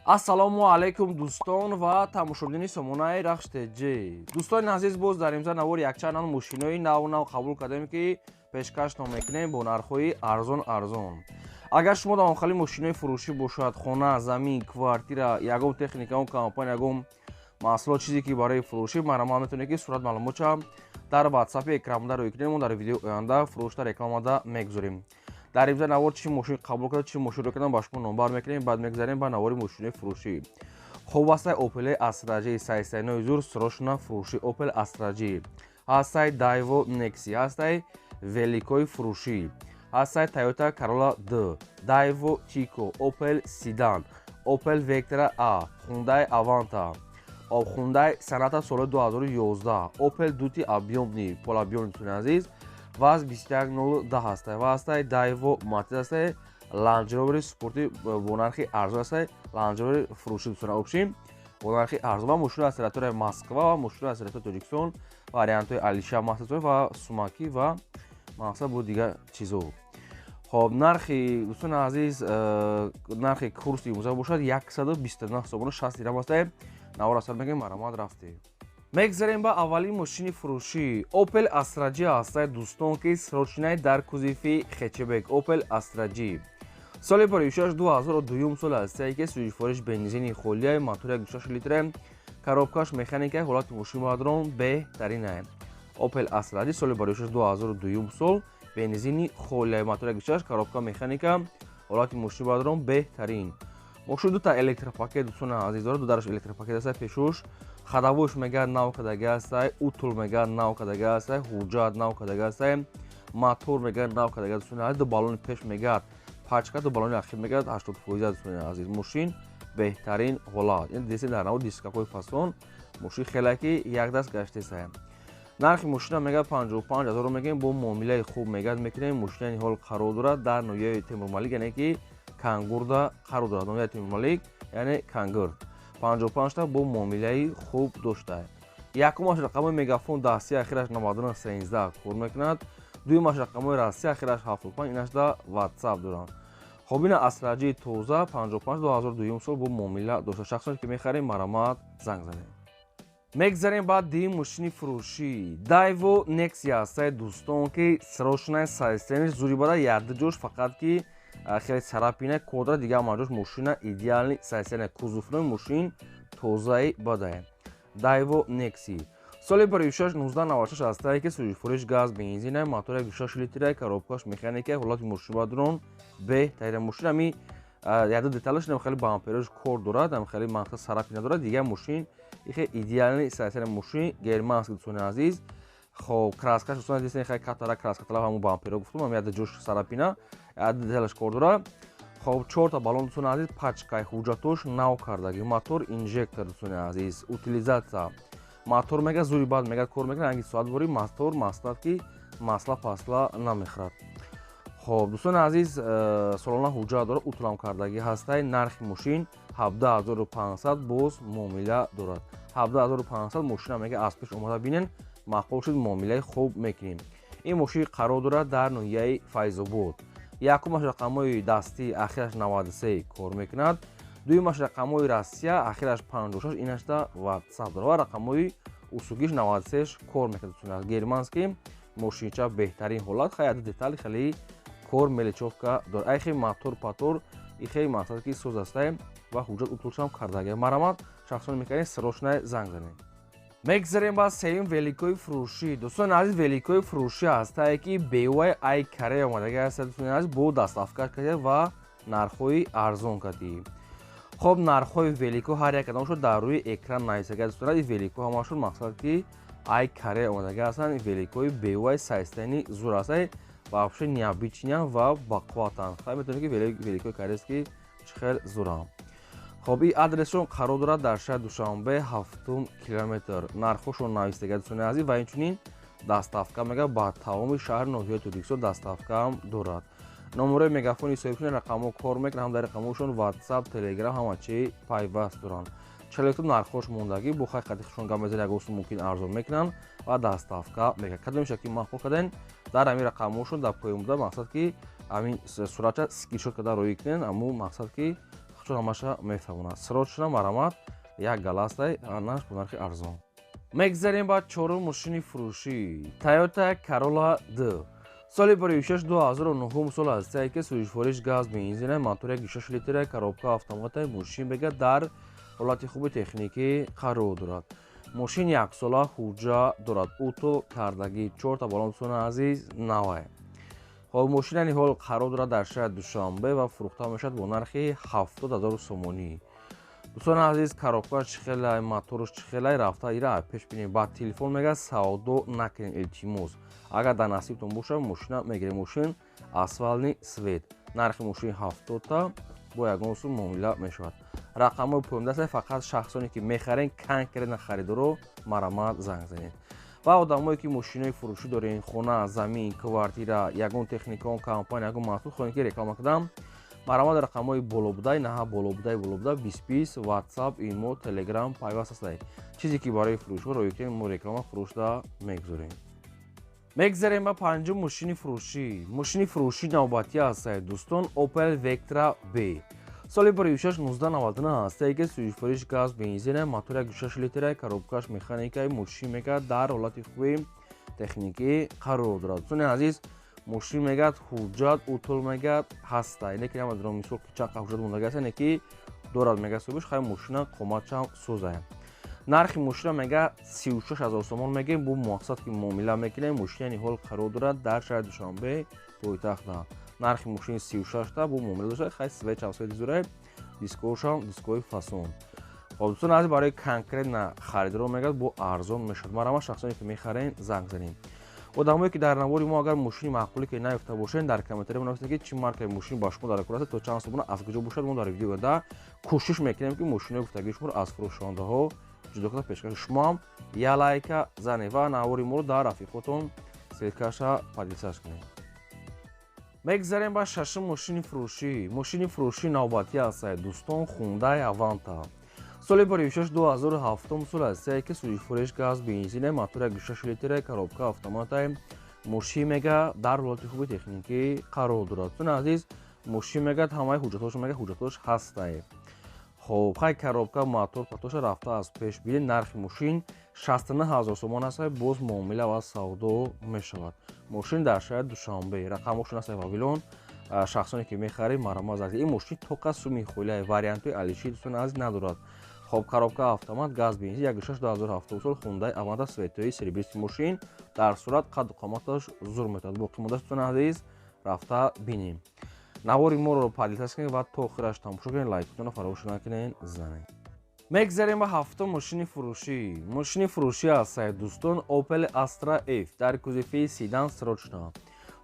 Ассалому алайкум, дӯстон ва тамошобинони сомонаи Рахш ТЖ. Дӯстони азиз, боз дар имза навори якчанд нав мошинои нав нав қабул кардем, ки пешкаштон мекунем бо нархҳои арзон арзон. Агар шумо дар онхали мошинои фурӯшӣ бошад, хона, замин, квартира, ягон техника, ягон компания, ягон маҳсулот, чизе ки барои фурӯшӣ, марҳамат, метавонед, ки сурат маълумотша дар ватсапи экранбуда рӯй кунем. Мо дар видеои оянда фурӯшта рекламада мегузорем. Дар имза навор чӣ мошин қабул карда, чӣ мошин рӯй кардам, ба шумо номбар мекунем. Баъд мегзарем ба навори мошинои фурӯшӣ. Хоб, ҳастай Опел Астра Ҷи сайсайнои зур, срочно фурӯшӣ. Опел Астра Ҷи ҳастай, Дайво Некси ҳастай, великои фурӯшӣ ҳастай, Тойота Карола Д, Дайво Тико, Опел Седан, Опел Вектра А, Хундай Аванта, Хундай Соната соли 2011, Опел Дути объёмный, полуобъёмный. Дӯстони азиз, ваз 21010 ҳастай ва ҳастай Дайво Матиз ҳастай, Ландж Ровери спорти бо нархи арзон ҳастай, Ландж Ровери фурӯшӣ. Дӯстона, общем, бо нархи арзон ва мошинои аз территорияи Москва ва мошинои аз территорияи Тоҷикистон, вариантҳои Алиша махсус ва сумаки ва мақсад бо дигар чизо. Хоб, нархи, дӯстони азиз, нархи курси имрӯза бошад 129 сомону 60 дирам ҳастай. Навор асар мегӯем, марҳамат, рафтем. Мегзарем ба аввалин мошини фурӯшӣ. Опел Астра Ҷи ҳастай, дӯстон, ки срочный дар кузови хэтчбек. Опел Астра Ҷи соли паришаш 2002 сол ҳастае, ки сӯзишвориш бензини холия, мотори 6 литре, коробкаш механика, ҳолати мошин бадрон беҳтаринае. Опел Астра Ҷи соли баришаш 2002 сол, бензини холия, мотори 6, коробка механика, ҳолати мошин бадрон беҳтарин. Мошин дута электропакет, дӯстони азиз, дорад, ду дараш электропакет аста. Пешуш ходовойш мегӯяд нав кадаги ҳастай, утул мегӯяд нав кадаги ҳастай, ҳуҷҷат нав кадаги ҳастай, мотор мегӯяд нав кадаги. Дӯстони азиз, ду баллони пеш мегӯяд пачка, ду баллони ахир мегӯяд 80%. Дӯстони азиз, мошин беҳтарин ҳолат. Десе дар нав дискаҳои фасон, мошин хеле ки якдаст гаштесай. Нархи мошина мегӯяд 55 000 мегӯем, бо муомилаи хуб мегӯяд мекунем. Мошинани ҳол қарор дорад дар ноҳияи Темурмалик, яъне ки Кангурда қарор дорад, ноҳияи Темурмалик, яъне Кангурд. 55та бо муомилаи хуб дошта. Якумаш рақамҳои мегафон дастӣ, ахираш 9913 кор мекунад. Дуюмаш рақамҳои Россия, ахираш 75, инашда Ватсап доранд. Хоб, ина Астра Ҷи тоза, 55, 2002 сол, бо муомила дошта. Шахсоне ки мехарем, марҳамат, занг занем. Мегзарем ба дуюм мошини фурӯшӣ. Дайво Нексия ҳастай, дӯстон, ки срочный состояние зури бада, яду ҷош фақат ки хеле царапина кодра, дигар маҷош мошина идеальный состояние, кузовной мошин тозаи бадае. Дайво Некси соли баришаш 1996 ҳастае, ки сӯзишфуриш газ бензина, мотори 6 литра, коробкаш механика, ҳолати мошин бадрон беҳтарина. Мошин ами яду деталаш хеле бамперош кор дорад, хеле мақсад царапина дорад, дигар мошин ихе идеальный состояние. Мошин германский, дӯстони азиз. Хоб, краскаш, дӯстони азиз, хеле катара краска талаб, ҳамун бамперо гуфтум, ам яда ҷош царапина, яда деталаш кор дорад. Хоб, чорта баллон, дӯстони азиз, пачкай, ҳуҷҷатош нав кардаги, мотор инжектор, дӯстони азиз, утилизация. Мотор мега зури бад мега кор мекунад, ранги соат бори мотор маслат ки масла пасла намехӯрад. Хоб, дӯстони азиз, солона ҳуҷҷат дорад, утулам кардагӣ ҳастай. Нархи мошин 17 500, боз муомила дорад. 17 500 мошина мега, аз пеш омада бинен, маъқул шуд, муомилаи хуб мекунем. Ин мошин қарор дорад дар ноҳияи Файзобод. Якумаш рақамҳои дастӣ, ахираш 93 кор мекунад. Дуюмаш рақамҳои Россия, ахираш 56, инашда Ватсап дорад ва рақамҳои усугиш 93 кор мекунад. Германский мошинча, беҳтарин ҳолат, хай яда детали хеле кор мелочёвка дорад, айхе мотор патор ихе мақсад ки соз астай ва ҳуҷҷат утулшам кардаги. Марҳамат, шахсоне мекардем, срочно занг занед. Мегзарем ба сеюм великои фурӯшӣ. Дӯстони азиз, великои фурӯшӣ ҳастае, ки бевай ай Корея омадаги ҳаста, дӯстони азиз, бо доставка кардия ва нархҳои арзон кардӣ. Хоб, нархҳои велико ҳар як кадомшон дар рӯи экран нависага. Дӯстони азиз, велико ҳамашон мақсад ки ай Корея омадаги ҳастанд. Великои бевай состояние зур ҳастай, вообще необычный ва бақувватанд. Хай, метавонед, ки великои корейский чӣ хел зурам. Хоб, ин адресшон қарор дорад дар шаҳри Душанбе, ҳафтум километр. Нархҳошон навистага, дӯстони азиз, ва инчунин доставка мега ба тамоми шаҳри ноҳияи Тоҷикистон доставкаам дорад. Номерои мегафони соҳибшуни рақамҳо кор мекунад, ҳам дар рақамҳошон Ватсап, Телеграм, ҳама чи пайваст доранд. Чалекто нархҳош мондагӣ, бо хай қадри хушон гап мезанед, ягон сум мумкин арзон мекунанд ва доставка мекунад. Кадомеша ки маъқул карден, дар ҳамин рақамҳошон дар поён буда, мақсад ки ҳамин суратча скриншот карда роӣ кунен, аммо мақсад ки Дӯстон ҳамаша мефаҳмонад. Срочно марамат, як галастай наш бо нархи арзон. Мегзарем ба чорум мошини фурӯшӣ. Toyota Corolla D. Соли 96 2009 сол ҳастае, ки сӯзишвориш газ бензина, мотор 1,6 литра, коробка автомата. Мошин бега дар ҳолати хуби техникӣ қарор дорад. Мошин яксола ҳуҷҷат дорад, утул кардагӣ, чорта балон, дӯстони азиз, навай. Хоб, мошин айни ҳол қарор дорад дар шаҳри Душанбе ва фурӯхта мешавад бо нархи 70 000 сомонӣ. Дӯстони азиз, коробкаш чӣ хелай, моторш чӣ хелай, рафта ира пеш бинем. Ба телефон мега савдо накунем, илтимос. Агар дар насибтон бошад, мошина мегирем. Мошин асфальтный цвет, нархи мошин 70-та, бо ягон сум муомила мешавад. Рақамҳои поёндаста, фақат шахсоне ки мехарен, конкретно харидоро марамат занг занед. Ва одамое ки мошинои фурӯшӣ дорен, хона, замин, квартира, ягон техникаон, компания, ягон маҳсул хоҳем ки реклама кардам, марамат рақамҳои болобудай, наҳа болобудай, болобудай, 20 20, WhatsApp, имо, Telegram пайваст ҳастай. Чизе ки барои фурӯшҳо роӣ кунем, мо реклама фурӯшда мегузорем. Мегзарем ба панҷум мошини фурӯшӣ. Мошини фурӯшӣ навбатӣ ҳастае, дӯстон, Opel Vectra B. Соли 96 1999 ҳастае, ки сӯзишвориш газ бензина, мотор 1,6 литра, коробкаш механикаи. Мошин мега дар ҳолати хуби техникӣ қарор дорад. Дӯстони азиз, мошин мегӯяд ҳуҷҷат утул мегӯяд ҳаста, лекин намедонам, мисол, ки чанд ҳуҷҷат мондаги аст, не ки дорад, мега соҳибаш. Хай, мошина қоматшам созая. Нархи мошина мега 36 000 сомон мегӯем, бо мақсад ки муомила мекунем. Мошини ҳол қарор дорад дар шаҳри Душанбе, пойтахта. Нархи мошини 36-та, бо муомила дошта. Хай, свечам свет зурай, дискошам дискои фасон. Хоб, дӯстон азиз, барои конкретно харидоро мегӯяд бо арзон мешавад. Марама шахсоне ки мехарен, занг занем. Одамое ки дар навори мо агар мошини маъқуле ки наёфта бошед, дар комментария менависед, ки чӣ маркаи мошин ба шумо дар кор аст, то чанд сомона, аз куҷо бошад. Мо дар видео оянда кӯшиш мекунем, ки мошинои гуфтагии шуморо аз фурӯшондаҳо ҷудо карда пешкаш. Шумо ҳам я лайка занед ва навори моро дар рафиқотон ссылкаша поделиться кунед. Мегзарем ба шашум мошини фурӯшӣ. Мошини фурӯшӣ навбатӣ ҳастад, дӯстон, Хундай Аванта. Соли 96 2007 сол ҳастае, ки сӯзишвориш газ бензина, мотор 1,6 литра, коробка автомата. Мошин мега дар ҳолати хуби техникӣ қарор дорад. Дӯстони азиз, мошин мегӯяд ҳамаи ҳуҷҷатҳош, мега ҳуҷҷатҳош ҳастае. Хоб, хай, коробка, мотор патоша рафта аз пеш бинед. Нархи мошин 69 ҳазор сомон аст, боз муомила ва савдо мешавад. Мошин дар шаҳри Душанбе, рақамҳошон аст Вавилон. Шахсоне ки мехаред, марамаз. Ин мошин тоқа суми холия, вариантҳои алиши, дӯстони азиз, надорад. Хоб, коробка автомат, газ бензин, 1,6, 2007 сол, Хундай Аванта, цветои серебристый. Мошин дар сурат қадду қоматаш зур метавад. Боқимонда, дӯстони азиз, рафта бинем. Навори моро поделиться кунед ва то охираш тамошо кунед. Лайкотонро фаромӯш накунед, занед. Мегзарем ба ҳафтум мошини фурӯшӣ. Мошини фурӯшӣ ҳастад, дӯстон, Opel Astra F дар кузови седан, срочно.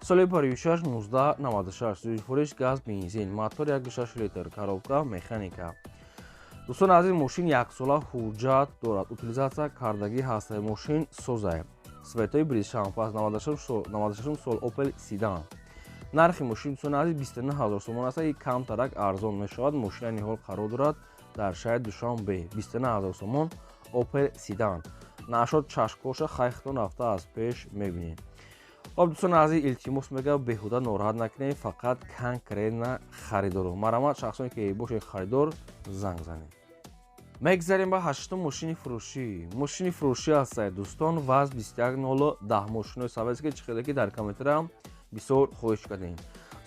Соли 56 1996, сӯзишвориш газ бензин, мотор 1,6 литр, коробка механика. Дӯстони азиз, мошин яксола ҳуҷҷат дорад, утилизация кардагӣ ҳастад. Мошин созае, цветои бриз шампас, 96 сол, Opel седан. Нархи мошин, дӯстони азиз, 29 ҳазор сомон аст, и камтарак арзон мешавад. Мошин айни ҳол қарор дорад дар шаҳри Душанбе, 29 ҳазор сомон, Opel седан. Нашод чашкоша хайхтон рафта аз пеш мебинед. Хоб, дӯстони азиз, илтимос мегӯям, беҳуда нороҳат накунед, фақат конкретно харидоро. Марамат шахсоне ки бошед харидор, занг занед. Мегзарем ба ҳаштум мошини фурӯшӣ. Мошини фурӯшӣ ҳастад, дӯстон, ВАЗ 2110, мошинои советский, чӣ хеле ки дар комментария бисёр хоҳиш кардем.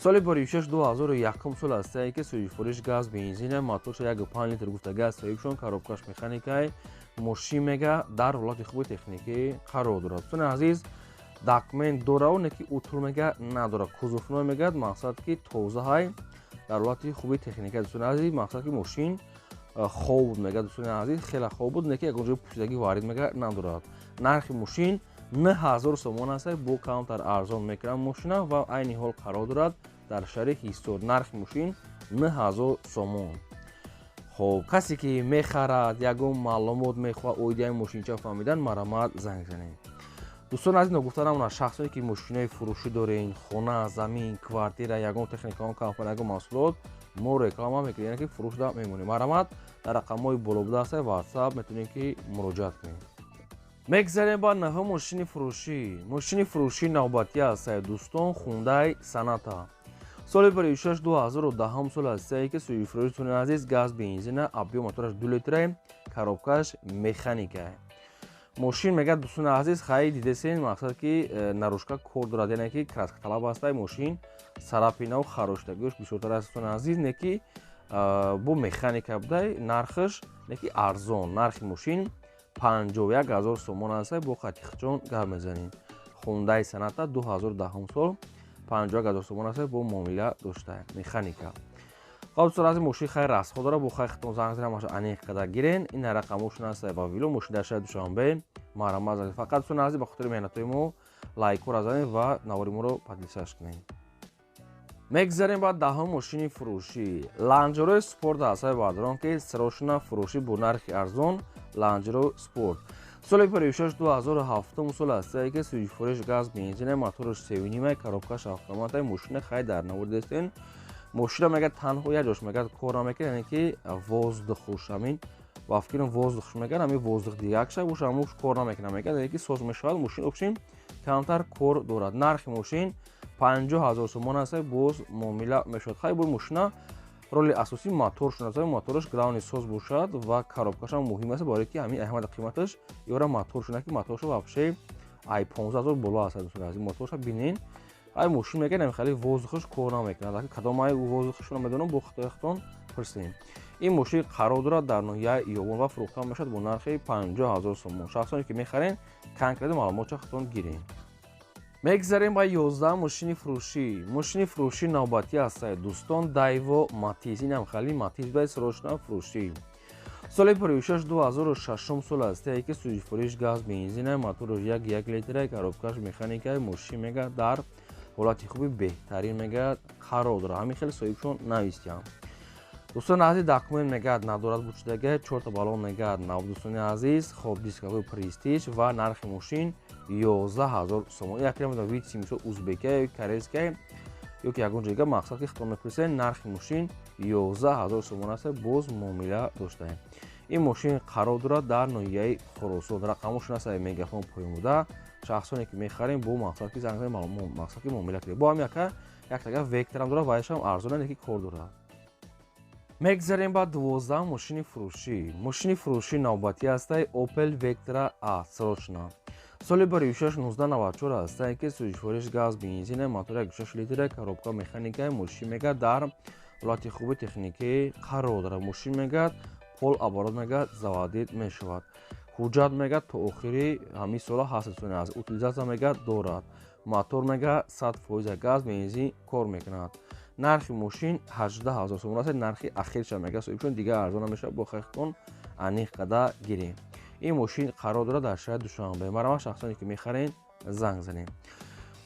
Соли 96 2001 сол ҳастае, ки сӯзишвориш газ бензина, моторша 1,5 литр гуфта газ соҳибшон, коробкаш механикай. Мошин мега дар ҳолати хуби техникӣ қарор дорад. Дӯстони азиз, документ дорау, не ки утул мега надорад, кузовной мегӯяд, мақсад ки тозаҳай, дар ҳолати хуби техника. Дӯстони азиз, мақсад ки мошин хоб буд, мега, дӯстони азиз, хеле хоб буд, не ки ягон ҷои пӯшидагӣ варид мега надорад. Нархи мошин 9000 сомон аст, бо камтар арзон мекунад мошина ва айни ҳол қарор дорад дар шаҳри Ҳисор. Нархи мошин 9000 сомон. Хоб, касе ки мехарад, ягон маълумот мехоҳад оиди ин мошинча фаҳмидан, марамат занг занед. Дӯстон азиз, ногуфта намонад, шахсоне ки мошинои фурӯшӣ дорен, хона, замин, квартира, ягон техникаон, компания, ягон маҳсулот, мо реклама мекунем, яъне ки фурӯшда мемонем. Марамат дар рақамҳои боло буда аст WhatsApp, метавонем ки муроҷиат кунем. Мегзарем ба наҳум мошини фурӯшӣ. Мошини фурӯшии навбатӣ аст, дӯстон, Хундай Соната. Соли 56 2010 сол аст, ки суифрӯши азиз газ бензина, объем мотораш 2 литра, коробкаш механика. Мошин мегӯяд дӯстони азиз, хай дидесен, мақсад ки наружка кор дорад, яъне ки краска талаб аст мошин, царапинаву хароштагиёш бисёртар аст дӯстони азиз, не ки бо механика будай, нархаш не ки арзон, нархи мошин 51 000 сомон аст, бо хатихҷон гап мезанем. Хондаи Соната 2010 сол 51 000 сомон аст, бо муомила дошта, механика. Хоб дӯстон азиз, мошин хай расход дора, бо хай хитон занг занем, маша аниқ қадар гирен. Ин рақамошон аст ба вило, мошин дар шаҳри Душанбе, марҳамат занед. Фақат дӯстони азиз, ба хотири меҳнатҳои мо лайкҳоро занед ва навори моро подписаться кунед. Мегзарем ба даҳум мошини фурӯшӣ. Ландж Ровер Спорт аст, бародарон, ки срочно фурӯшӣ бо нархи арзон Ландж Ровер Спорт. Соли 56 2007 сол аст, ки суифуриш газ бензина, мотораш 3.5, коробкаш автомата, мошина хай дар навор дестен. Мошина мегӯяд танҳо як ҷош мегӯяд кор намекунад, яъне ки воздухуш ҳамин ба фикрам воздухш мегӯяд, ҳамин воздух дигакша боша, ҳамуш кор намекунад, мегӯяд, яъне ки соз мешавад мошин, общем камтар кор дорад. Нархи мошин 50 000 сомон аст, боз муомила мешавад. Хай бо мошина роли асосӣ моторшон аст, мотораш главный соз бошад ва коробкашам муҳим аст, барои ки ҳамин аҳмад қиматаш ёра моторшон, ки моторшо вообще ай 15 000 боло аст дӯстони азиз, моторша бинен. Ай мошин мегӯяд ҳамин хеле воздухаш кор намекунад, кадом ай воздухашро намедонам, бо хитои пурсем. Ин мошин қарор дорад дар ноҳияи Ёвон ва фурӯхта мешавад бо нархи 50 000 сомон. Шахсоне ки мехарен, конкретно маълумотча хитон гирен. Мегзарем ба 11 мошини фурӯшӣ. Мошини фурӯшӣ навбатӣ аст дӯстон, Дайво Матиз. Инам хали Матиз бай срочно фурӯшӣ. Соли 56 2006 сол аст, ки суифуриш газ бензина, мотораш 1.1 литра, коробкаш механика, мошин мегӯяд дар ҳолати хуби беҳтарин мегӯяд қарор дорад. Ҳамин хеле соҳибшон навистиям. Дӯстони азиз, документ мегӯяд надорад бучидага, 4 баллон мегӯяд нав дӯстони азиз, хоб дискаҳои престиж ва нархи мошин 11 000 сомон. Як намедонам витси мисол узбекия ё корейская ё ки ягон ҷойга, мақсад ки хитон мепурсед, нархи мошин 11 000 сомон аст, боз муомила доштаем. Ин мошин қарор дорад дар ноҳияи Хуросон. Рақамошон аст мегафон поён буда. Шахсоне ки мехарем, бо мақсад ки занг мақсад ки муомила кунед. Бо ҳам яка як тага Векторам дорад, вайшам арзон, ки кор дорад. Мегзарем ба 12 мошини фурӯшӣ. Мошини фурӯшӣ навбатӣ аст Opel Vectra A срочно. Соли 56 1994 аст, ки сӯзишвориш газ бензина, мотор 1.6 литра, коробка механика, мошин мегӯяд дар ҳолати хуби техникӣ қарор дорад. Мошин мегӯяд полуоборот мегӯяд заводить мешавад. Ҳуҷҷат мегӯяд то охири ҳамин сола ҳаст дӯстони азиз. Утилизация мегӯяд дорад. Мотор мегӯяд 100% газ бензин кор мекунад. Нархи мошин 18 000 сомон аст, нархи ахирша мегӯяд соҳибшон, дигар арзон намешавад, бо хайхтон аниқ қада гирем. Ин мошин қарор дорад дар шаҳри Душанбе. Марҳамат, шахсоне ки мехарен, занг занем.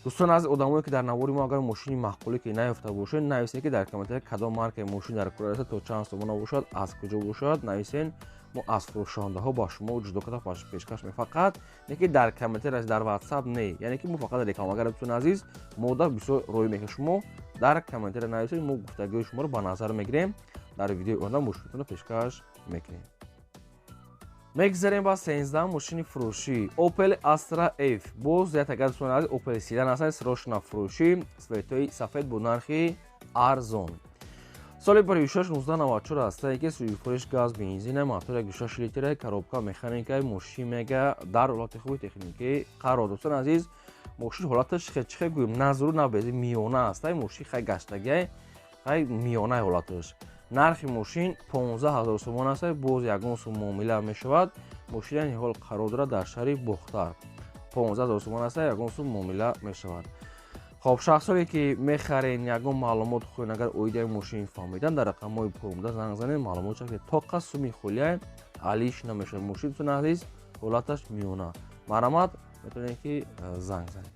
Дӯстон азиз, одамое ки дар навори мо агар мошини маъқуле ки наёфта бошед, нависед ки дар комментария кадом маркаи мошин дар кор аст, то чанд сомона бошад, аз куҷо бошад, нависен, мо аз фурӯшондаҳо ба шумо ҷудо карда пешкаш мекунем. Фақат не ки дар комментария, дар WhatsApp не, яъне ки мо фақат рекламагар дӯстони азиз, мода бисёр рӯй мекунем. Шумо дар комментария нависед, мо гуфтагиҳои шуморо ба назар мегирем, дар видеои оянда мошинатонро пешкаш мекунем. Мегзарем ба 13 мошини фурӯшӣ. Opel Astra F. Боз як агар дӯстони азиз Opel седан аст, срочно фурӯшӣ, цветои сафед бо нархи арзон. Соли 56 1994 аст, ки сӯзишвориш газ бензина, мотор 1.6 литра, коробка механика, мошин мега дар ҳолати хуби техникӣ қарор. Дӯстони азиз, мошин ҳолаташ чихе гӯем, назру набези миёна аст, мошин хай гаштагиай, хай миёнаи ҳолаташ. Нархи мошин 15 000 сомон аст, боз ягон сум муомила мешавад. Мошин ҳол қарор дорад дар шаҳри Бохтар. 15 000 сомон аст, ягон сум муомила мешавад. Хоб, шахсоне ки мехарен, ягон маълумот хоҳен, агар оидаи мошин фаҳмидан, дар рақамҳои поёнбуда занг занед, маълумот шавад, ки тоқа суми холияй алиш намешавад. Мошин дӯстони азиз, ҳолаташ миёна. Марҳамат, метавонед ки занг занед.